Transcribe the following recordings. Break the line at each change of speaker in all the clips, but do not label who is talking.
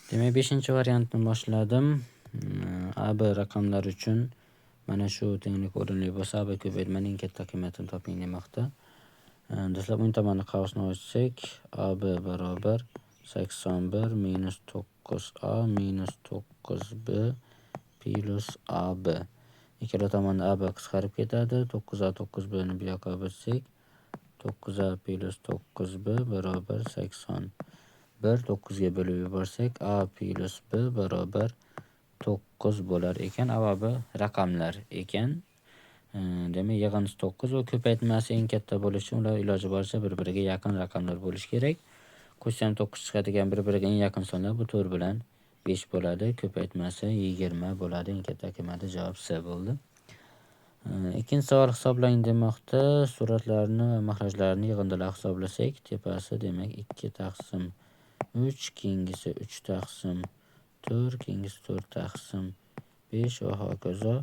Demak, 5-variantni boshladim. AB raqamlar uchun mana shu tenglik o'rinli bo'lsa, AB ko'paytmaning eng katta qiymatini toping demoqda. Dastlab o'ng tomonni qavsni ochsak, AB barobar 81 minus 9A minus 9B plus AB. Ikkala tomonda AB qisqarib ketadi. 9A 9B ni bu yoqqa o'tsak, 9A plus 9B barobar 81. 9 ga bo'lib yuborsak, A plus B barobar 9 bo'lar ekan. A va B raqamlar ekan. Demak, yig'indisi 9 va ko'paytmasi eng katta bo'lishi uchun ular iloji boricha bir-biriga yaqin raqamlar bo'lishi kerak. Qo'shsam 9 chiqadigan bir-biriga eng yaqin sonlar bu 4 bilan 5 bo'ladi. Ko'paytmasi 20 bo'ladi. Eng katta qiymatli javob C bo'ldi. Ikkinchi savol hisoblang demoqda. Suratlarni va mahrajlarni yig'indilar hisoblasak, tepasi demak 2 taqsim 3, keyingisi 3 taqsim 4, keyingisi 4 taqsim 5 va hokazo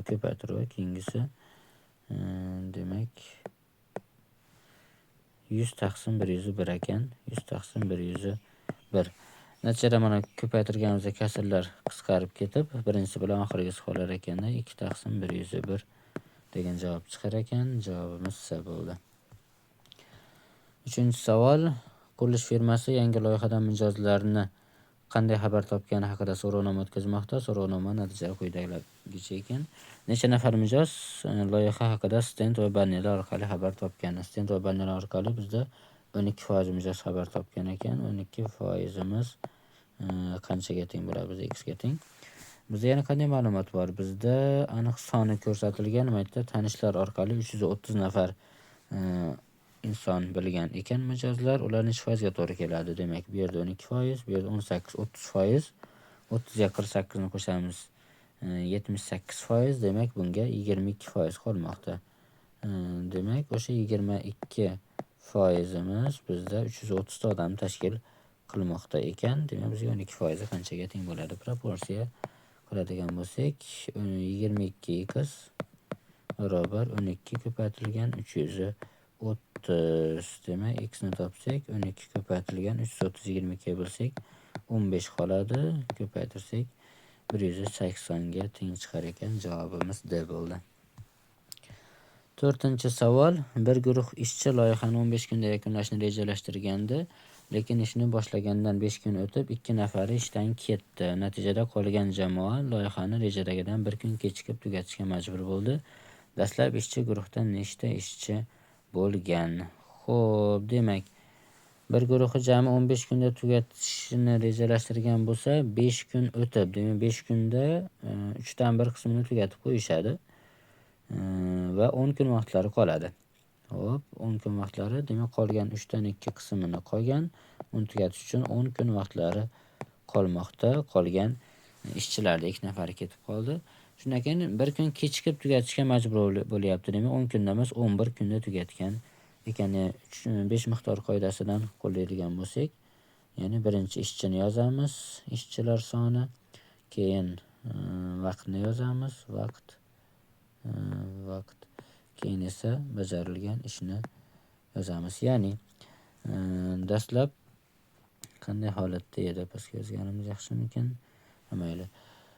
ko'paytiruv, keyingisi demak 100 taqsim 101 ekan. 100 taqsim 101. Natijada mana ko'paytirganimizda kasrlar qisqarib ketib, birinchisi bilan oxirgisi qolar ekanda 2 taqsim 101 degan javob chiqar ekan. Javobimiz C bo'ldi. Uchinchi savol. Qurilish firmasi yangi loyihadan mijozlarni qanday xabar topgani haqida so'rovnoma o'tkazmoqda. So'rovnoma natijalari quyidagicha ekan. Necha nafar mijoz loyiha haqida stend va bannerlar orqali xabar topgan? Stend va bannerlar orqali bizda 12% mijoz xabar topgan ekan. 12%imiz qanchaga teng bo'ladi? Bizda x ga teng. Bizda yana qanday ma'lumot bor? Bizda aniq soni ko'rsatilgan mayda tanishlar orqali 330 nafar inson bilgan ekan mijozlar. Ular necha foizga to'g'ri keladi? Demak, bu yerda 12%, bu yerda 18, 30%. 30 ga 48 ni qo'shamiz, 78%. Demak, bunga 22% qolmoqda. Demak, o'sha 22%imiz bizda 330 ta odamni tashkil qilmoqda ekan. Demak, bizga 12% qanchaga teng bo'ladi? Proporsiya qiladigan bo'lsak, 22 x barobar 12 ko'paytirilgan 330. Demak, x ni topsak, 12 ko'paytirilgan 330 22 ga bo'lsak, 15 qoladi. Ko'paytirsak 180 ga teng chiqar ekan. Javobimiz D bo'ldi. To'rtinchi savol. Bir guruh ishchi loyihani 15 kunda yakunlashni rejalashtirgandi, lekin ishni boshlagandan 5 kun o'tib 2 nafari ishdan ketdi. Natijada qolgan jamoa loyihani rejadagidan 1 kun kechikib tugatishga majbur bo'ldi. Dastlab ishchi guruhda nechta ishchi bo'lgan? Xo'p, demak, bir guruhi jami 15 kunda tugatishni rejalashtirgan bo'lsa, 5 kun o'tib, demak 5 kunda 3dan 1 qismini tugatib qo'yishadi. Va 10 kun vaqtlari qoladi. Xo'p, 10 kun vaqtlari, demak qolgan 3dan 2 qismini qolgan, uni tugatish uchun 10 kun vaqtlari qolmoqda. Qolgan ishchilarda 2 nafari ketib qoldi. Shundan keyin 1 kun kechikib tugatishga majbur bo'lyapti. Demak, 10 kunda emas, 11 kunda tugatgan ekan. 5 miqdor qoidasidan qo'llaydigan bo'lsak, ya'ni birinchi ishchini yozamiz, ishchilar soni, keyin vaqtni yozamiz, vaqt, keyin esa bajarilgan ishni yozamiz. Ya'ni dastlab qanday holatda edi? Pastga yozganimiz yaxshimikin? Mayli.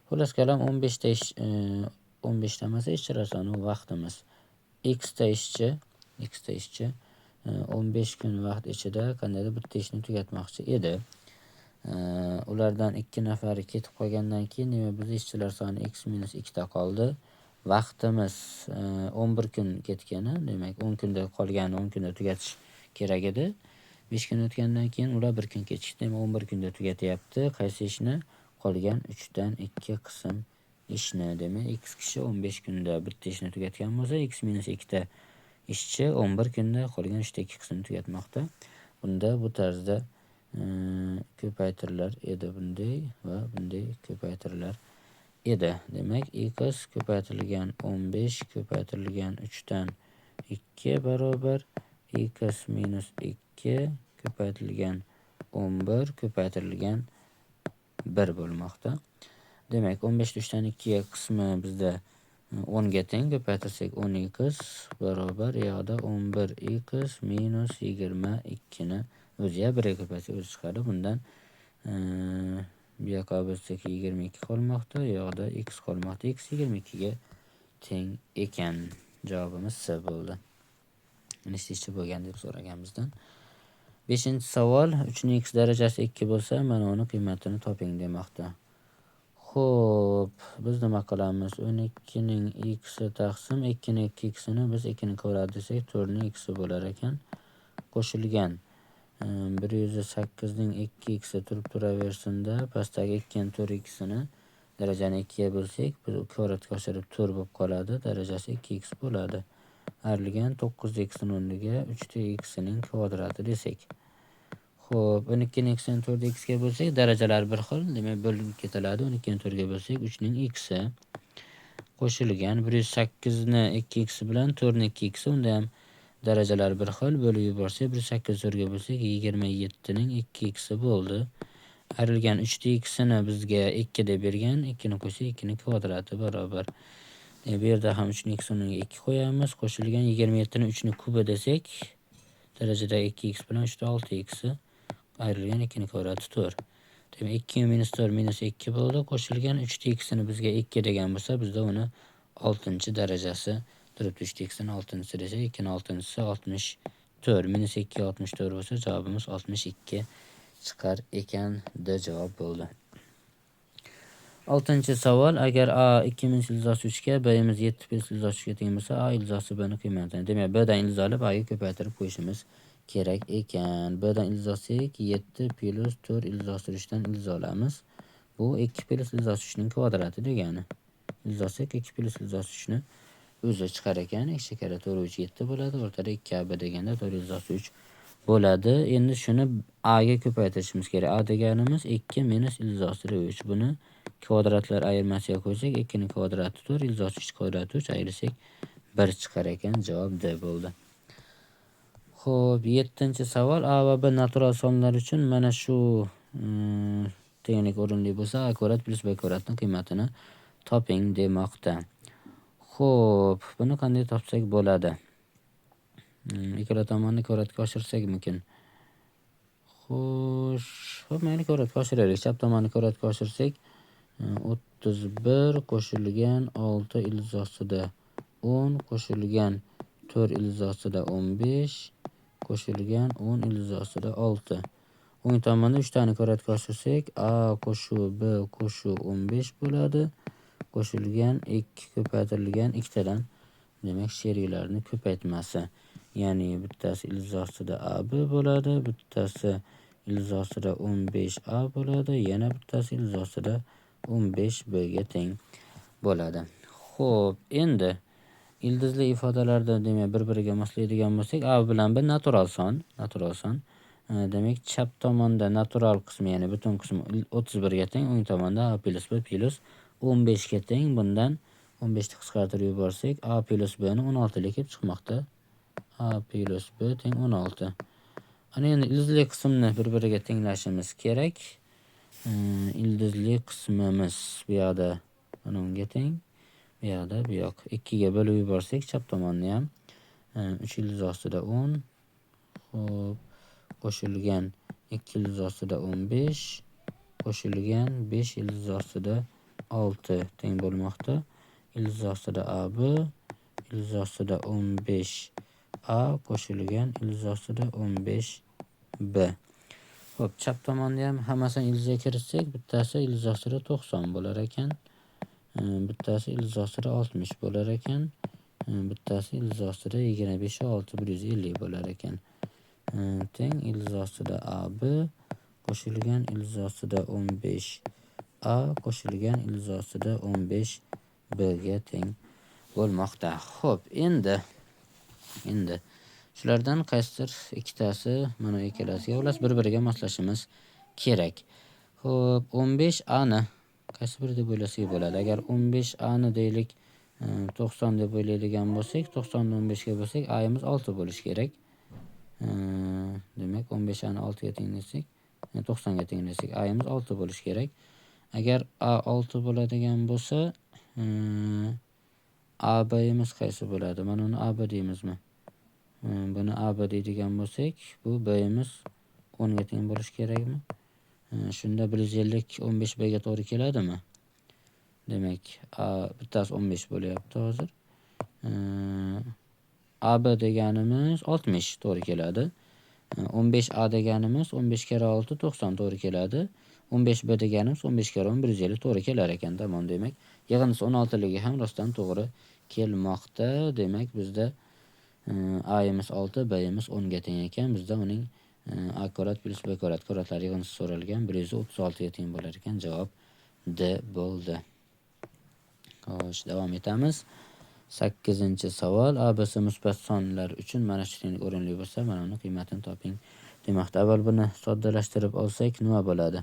Xullas kalom 15 ta ish, 15 ta emas, ishchilar soni vaqtimiz. X ta ishchi, X ta ishchi 15 kun vaqt ichida qandaydir bitta ishni tugatmoqchi edi. Ulardan 2 nafari ketib qolgandan keyin demak biz ishchilar soni x minus 2 ta qoldi. Vaqtimiz 11 kun ketgani, demak 10 kunda qolgani 10 kunda tugatish kerak edi. 5 kun o'tgandan keyin ular 1 kun kechikdi, demak 11 kunda tugatyapti. Qaysi ishni? Qolgan 3dan 2 qism ishni. Demak x kishi 15 kunda bitta ishni tugatgan bo'lsa, x minus 2 ta ishchi 11 kunda qolgan 3ta 2 qismni tugatmoqda. Bunda bu tarzda ko'paytirilar edi, bunday va bunday ko'paytirilar edi. Demak, x ko'paytirilgan 15 ko'paytirilgan 3dan 2 barobar x minus 2 ko'paytirilgan 11 ko'paytirilgan 1 bo'lmoqda. Demak, 15 3dan 2 qismi bizda 10 ga teng, ko'paytirsak 10x barobar yoqda 11x minus 22 ni o'ziga 1 ga ko'paytirsak o'zi chiqadi. Bundan Bu yoqqa bo'lsak 22 qolmoqda, u yoqda x qolmoqda. X 22 ga teng ekan. Javobimiz C bo'ldi. Nechta ishchi bo'lgan deb so'ragan bizdan. 5-savol, 3ning x darajasi 2 bo'lsa, mana uni qiymatini toping demoqda. Xo'p, biz nima qilamiz? 12 ning x taqsim 2 ning 2 xini biz 2 ning kvadrati desak, 4 ning x bo'lar ekan. Qo'shilgan 108 ning 2 x turib turaversin-da, pastdagi 2 ning 4 x ni darajani 2 ga bo'lsak, bu kvadratga oshirib 4 bo'lib qoladi, darajasi 2x bo'ladi. Ayrilgan 9x ning o'rniga 3 x ning kvadrati desak. Xo'p, 12 ning x ni 4 x ga bo'lsak, darajalar bir xil, demak bo'linib ketiladi. 12 ni 4 ga bo'lsak, 3 ning x qo'shilgan 108 ni 2x bilan 4 ning 2x, unda ham darajalar bir xil, bo'lib yuborsak, 108 4 ga bo'lsak, 27 ning 2x bo'ldi. Ayrilgan 3 x ni bizga 2 deb bergan, 2 ni qo'ysak 2 ning kvadrati barobar. Bu yerda ham 3 ning x o'rniga 2 qo'yamiz. Qo'shilgan 27 ni 3 ning kubi desak, darajada 2x bilan 3 ta 6x ayrilgan 2 ning kvadrati 4. Demak 2 minus 4 minus 2 bo'ldi. Qo'shilgan 3 x ni bizga 2 degan bo'lsa, bizda uni 6-darajasi turibdi. 3 x ni 6-si desak, 2 ning 6-si 64. Minus 2 64 bo'lsa, javobimiz 62 chiqar ekan. D javob bo'ldi. 6-savol, agar A 2 minus ildiz 3 ga, B'imiz 7 plus ildiz 3 ga teng bo'lsa, A ildiz B ni qiymatini. Demak, B dan ildiz olib A ga ko'paytirib qo'yishimiz kerak ekan. B dan ildiz olsak, 7 plus 4 ildiz 3 dan ildiz olamiz. Bu 2 plus ildiz 3 ning kvadrati degani. Ildiz olsak 2 plus ildiz 3 ni o'zi chiqar ekan. 2 karra 4 3 7 bo'ladi. O'rtada 2 AB deganda 4 ildiz 3 bo'ladi. Endi shuni A ga ko'paytirishimiz kerak. A deganimiz 2 minus ildiz 3. Buni kvadratlar ayirmasiga qo'ysak, 2 ning kvadrati 4, ildiz 3 kvadrati 3 ayirsak 1 chiqar ekan. Javob D bo'ldi. Xo'p, 7-savol, A va B natural sonlar uchun mana shu tenglik o'rinli bo'lsa, A kvadrat plus B kvadratning qiymatini toping demoqda. Xo'p, buni qanday topsak bo'ladi? Ikkala tomonni kvadratga oshirsak-mikin? Xo'sh, xo'p, mayli kvadratga oshiraylik. Chap tomonni kvadratga oshirsak, 31 qo'shilgan 6 ildiz ostida 10 qo'shilgan 4 ildiz ostida 15 qo'shilgan 10 ildiz ostida 6. O'ng tomonda 3 tani kvadratga oshirsak, A qo'shuv B qo'shuv 15 bo'ladi. Qo'shilgan 2 ko'paytirilgan ikkitadan, demak sheriklarning ko'paytmasi. Ya'ni bittasi ildiz ostida AB bo'ladi, bittasi ildiz ostida 15A bo'ladi, yana bittasi ildiz ostida 15B ga teng bo'ladi. Xo'p, endi ildizli ifodalarda demak bir-biriga moslaydigan bo'lsak, A bilan B natural son, natural son. Demak, chap tomonda natural qismi, ya'ni butun qismi 31 ga teng, o'ng tomonda A plus B plus 15 ga teng. Bundan 15 ni qisqartirib yuborsak, A plus B ni 16 lik kelib chiqmoqda. A plus B teng 16. Ana endi ildizli qismni bir-biriga tenglashimiz kerak. Ildizli qismimiz bu yoqda mana unga teng, bu yoqda bu yoq. 2 ga bo'lib yuborsak, chap tomonni ham 3 ildiz ostida 10, xo'p, qo'shilgan 2 ildiz ostida 15, qo'shilgan 5 ildiz ostida 6 teng bo'lmoqda. Ildiz ostida AB, ildiz ostida 15A qo'shilgan ildiz ostida 15B. Xo'p, chap tomonni ham hammasini ildizga kiritsak, bittasi ildiz ostida 90 bo'lar ekan. Bittasi ildiz ostida 60 bo'lar ekan. Bittasi ildiz ostida 25 6 150 bo'lar ekan. Teng ildiz ostida AB qo'shilgan ildiz ostida 15A qo'shilgan ildiz ostida 15B ga teng bo'lmoqda. Xo'p, endi shulardan qaysidir ikkitasi mana ikkalasiga xullas bir-biriga moslashimiz kerak. Xo'p, 15A ni qaysi biri deb o'ylasak bo'ladi? Agar 15A ni deylik 90 deb o'ylaydigan bo'lsak, 90 ni 15 ga bo'lsak, A'miz 6 bo'lishi kerak. Demak, 15A ni 6 ga teng desak, 90 ga teng desak, A'miz 6 bo'lishi kerak. Agar A 6 bo'ladigan bo'lsa, AB'imiz qaysi bo'ladi? Mana uni AB deymizmi? Buni AB deydigan bo'lsak, bu B'imiz 10 ga teng bo'lishi kerakmi? Shunda 150 15 b ga to'g'ri keladimi? Demak, a bittasi 15 bo'lyapti hozir. AB deganimiz 60 to'g'ri keladi. 15A deganimiz 15 kere 6 90 to'g'ri keladi. 15B deganimiz 15 kere 10 150 to'g'ri kelar ekan. Tamom, demak, yig'indisi 16 ligi ham rostdan to'g'ri kelmoqda. Demak, bizda A'imiz 6, B'imiz 10 ga teng ekan. Bizda uning A kvadrat plus B kvadrat kvadratlar yig'indisi so'ralgan. 136 ga teng bo'lar ekan. Javob D bo'ldi. Xo'sh, davom etamiz. 8-savol. A, B, C musbat sonlar uchun mana shu tenglik o'rinli bo'lsa, mana uni qiymatini toping demoqda. Avval buni soddalashtirib olsak nima bo'ladi?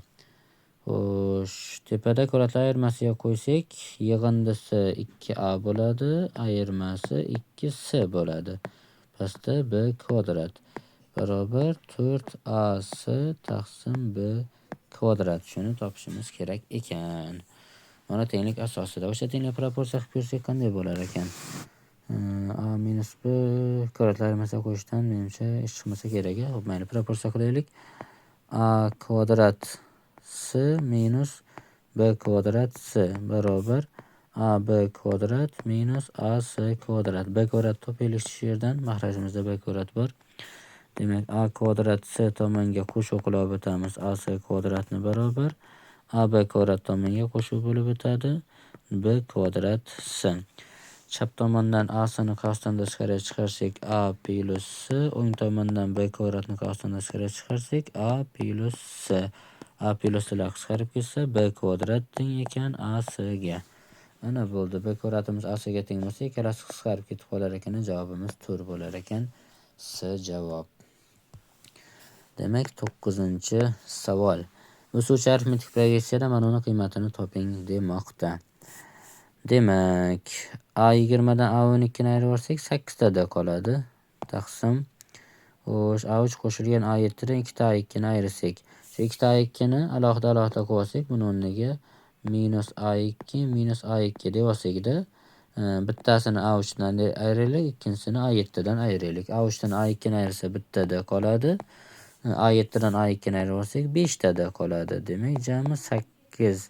Xo'sh, tepada kvadratlar ayirmasiga qo'ysak, yig'indisi 2a bo'ladi, ayirmasi 2c bo'ladi. Pastda b kvadrat barobar 4ac taqsim b kvadrat. Shuni topishimiz kerak ekan. Mana tenglik asosida. O'sha tenglik proporsiya qilib ko'rsak qanday bo'lar ekan? A minus b kvadratlar ayirmasiga qo'yishdan menimcha ish chiqmasa kerak. Xo'p, mayli, proporsiya qilaylik. A kvadrat c minus b kvadrat c barobar a b kvadrat minus a c kvadrat. B kvadrat topaylik shu yerdan. Mahrajimizda b kvadrat bor. Demak, a kvadrat c tomonga qo'shuv qilib o'tamiz. A c kvadratni barobar a b kvadrat tomonga qo'shuv bo'lib o'tadi. B kvadrat c. Chap tomondan a c ni qavsdan tashqariga chiqarsak a plus c, o'ng tomondan b kvadratni qavsdan tashqariga chiqarsak a plus c. A plus lar qisqarib ketsa b kvadrat teng ekan a c ga. Ana bo'ldi. B kvadratimiz a c ga teng bo'lsa, ikkalasi qisqarib ketib qolar ekan. Javobimiz 4 bo'lar ekan. C javob. Demak, 9-savol. O'suvchi arifmetik progressiyada mana uni qiymatini toping demoqda. Demak, a 20 dan a 12 ni ayirib yuborsak 8 ta d qoladi. Taqsim. Xo'sh, a 3 qo'shilgan a 7 dan 2 ta a 2 ni ayirsak, shu 2 ta a 2 ni alohida-alohida qo'yib olsak, buni o'rniga minus a 2 minus a 2 deb olsak-da, bittasini a 3 dan ayiraylik, ikkinchisini a 7 dan ayiraylik. A 3 dan a 2 ni ayirsa bitta d qoladi. A 7 dan a 2 ni ayirib olsak 5 ta d qoladi. Demak, jami 8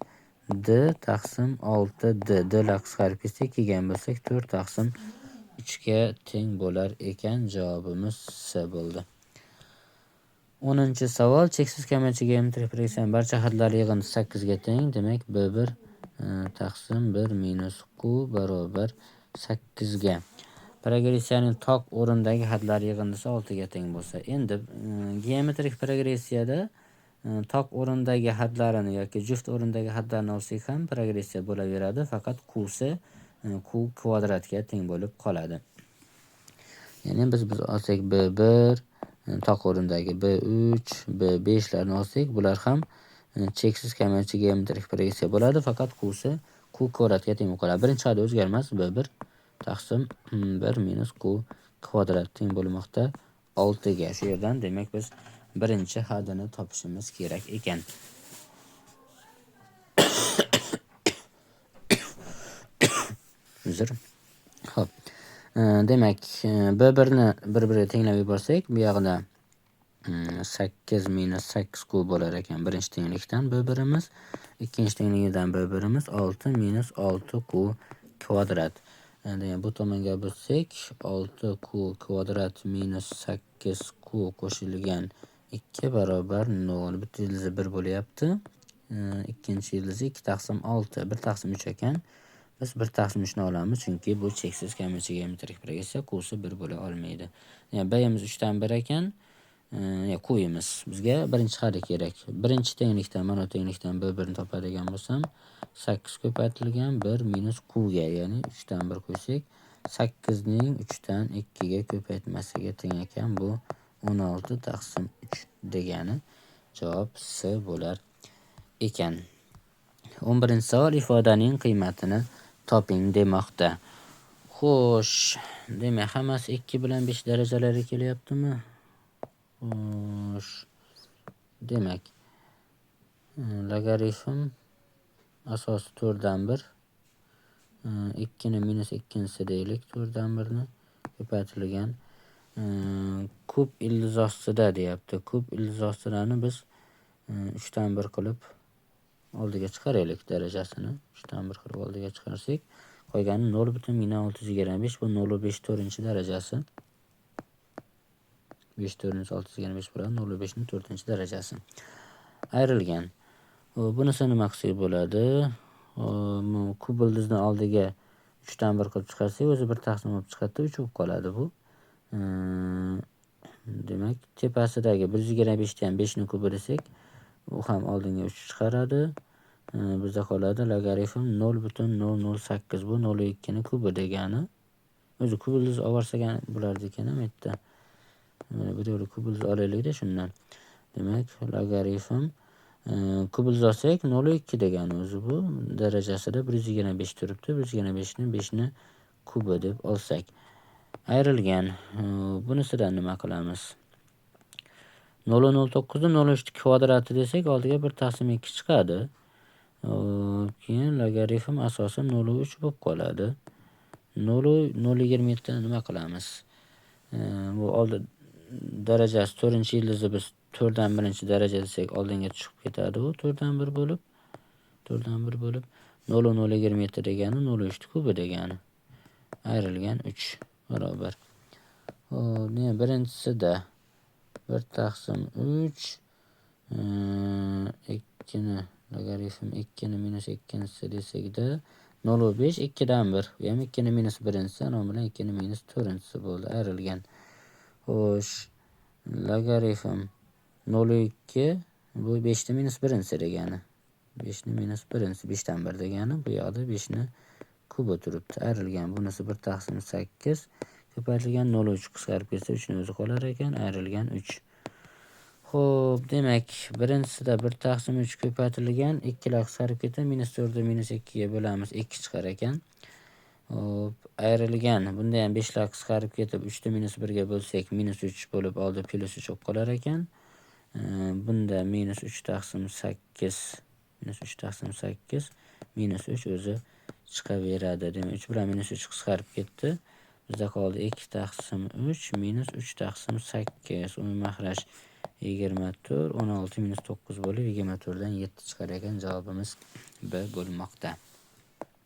d taqsim 6 d. D lar qisqarib ketsa, kelgan bo'lsak 4 taqsim 3 ga teng bo'lar ekan. Javobimiz C bo'ldi. 10-savol. Cheksiz kamayuvchi geometrik progressiyaning barcha hadlari yig'indisi 8 ga teng. Demak, B1 taqsim 1 minus Q barobar 8 ga. Progressiyaning toq o'rindagi hadlari yig'indisi 6 ga teng bo'lsa. Endi geometrik progressiyada toq o'rindagi hadlarini yoki juft o'rindagi hadlarni olsak ham progressiya bo'laveradi. Faqat Q'si Q kvadratga teng bo'lib qoladi. Ya'ni biz olsak B1, toq o'rindagi B3, B5 larni olsak, bular ham cheksiz kamayuvchi geometrik progressiya bo'ladi. Faqat Q'si Q kvadratga teng bo'lib qoladi. Birinchi had o'zgarmas, B1 taqsim 1 minus Q kvadrat teng bo'lmoqda 6 ga. Shu yerdan demak biz birinchi hadini topishimiz kerak ekan. Uzr. Xo'p. Demak, B1 ni bir-biriga tenglab yuborsak, bu yog'ida 8 minus 8 Q bo'lar ekan birinchi tenglikdan B1imiz, ikkinchi tenglikdan B1imiz 6 minus 6 Q kvadrat. Demak, bu tomonga bo'lsak 6 Q kvadrat minus 8 Q qo'shilgan 2 barobar 0. Bitta ildizi 1 bo'lyapti. Ikkinchi ildizi 2 taqsim 6, 1 taqsim 3 ekan. Biz 1 taqsim 3 ni olamiz, chunki bu cheksiz kamayuvchi geometrik progressiya, Q'si 1 bo'la olmaydi. Ya'ni B'imiz 3 dan 1 ekan. Q'imiz bizga birinchi hadi kerak. Birinchi tenglikdan, mana tenglikdan B1 ni topadigan bo'lsam, 8 ko'paytirilgan 1 minus Q ga, ya'ni 3 dan 1 qo'ysak, 8 ning 3 dan 2 ga ko'paytmasiga teng ekan. Bu 16 taqsim 3 degani. Javob C bo'lar ekan. 11-savol. Ifodaning qiymatini toping demoqda. Xo'sh, demak, hammasi 2 bilan 5 darajalari kelyaptimi? Xo'sh, demak, logaritm asosi 4 dan 1, 2 ni minus ikkinchisi deylik, 4 dan 1 ni ko'paytirilgan kub ildiz ostida deyapti. Kub ildiz ostidani biz 3 dan 1 qilib oldiga chiqaraylik darajasini. 3 dan 1 qilib oldiga chiqarsak, qolgani 0,1625, bu 0,5 to'rtinchi darajasi. 5 to'rtinchi 625 bo'ladi, 0,5 ning to'rtinchi darajasi. Ayrilgan. Bunisi nima qilsak bo'ladi? Kub ildizni oldiga 3 dan 1 qilib chiqarsak, o'zi 1 taqsim bo'lib chiqadi, 3 bo'lib qoladi bu. Demak, tepasidagi 125 ni ham 5 ning kubi desak, u ham oldinga 3 chiqaradi. Bizda qoladi logarifm 0,008, bu 0,2 ning kubi degani. O'zi kub ildiz olsak ham bo'lardi ekan bu yerda. Bir yo'la kub ildiz olaylik-da shundan. Demak, logarifm kub ildiz olsak 0,2 degani o'zi bu darajasida 125 turibdi. 125 ni 5 ni kubi deb olsak. Ayrilgan. Bunisidan nima qilamiz? 0,09 ni 0,3 kvadrati desak, oldiga 1 taqsim 2 chiqadi. Keyin logarifm asosi 0,3 bo'lib qoladi. 0,027 ni nima qilamiz? Bu oldi darajasi 4-yildizni biz 4 dan 1 daraja desak, oldinga tushib ketadi u 4 dan 1 bo'lib. 4 dan 1 bo'lib 0,027 degani 0,3 kubi degani. Ayrilgan 3 barobar. Xo'p, demak, birinchisida 1 taqsim 3, 2ni logarifm 2ni minus ikkinchisi desakda 0,5 2 dan 1. Bu ham 2 ni minus birinchisi, ana bilan 2 ni minus to'rtinchisi bo'ldi, ayrilgan. Xo'sh, logarifm 0,2 bu 5 ni minus birinchisi degani. 5 ni minus birinchisi 5 dan 1 degani. Bu yoqda 5 ni kubi turibdi. Ayrilgan. Bunisi 1 taqsim 8 ko'paytirilgan 0,3 qisqarib ketsa 3 ni o'zi qolar ekan, ayrilgan 3. Xo'p, demak, birinchisida 1 taqsim 3 ko'paytirilgan, 2lar qisqarib ketdi, minus 4 ni minus 2 ga bo'lamiz, 2 chiqar ekan. Xo'p, ayrilgan. Bunda ham 5 lar qisqarib ketib, 3 ni minus 1 ga bo'lsak, minus 3 bo'lib oldi, plus 3 bo'lib qolar ekan. Bunda minus 3 taqsim 8, minus 3 taqsim 8, minus 3 o'zi chiqaveradi. Demak, 3 bilan minus 3 qisqarib ketdi. Bizda qoldi 2 taqsim 3 minus 3 taqsim 8. Umumiy mahraj 24, 16 minus 9 bo'lib 24 dan 7 chiqar ekan. Javobimiz B bo'lmoqda.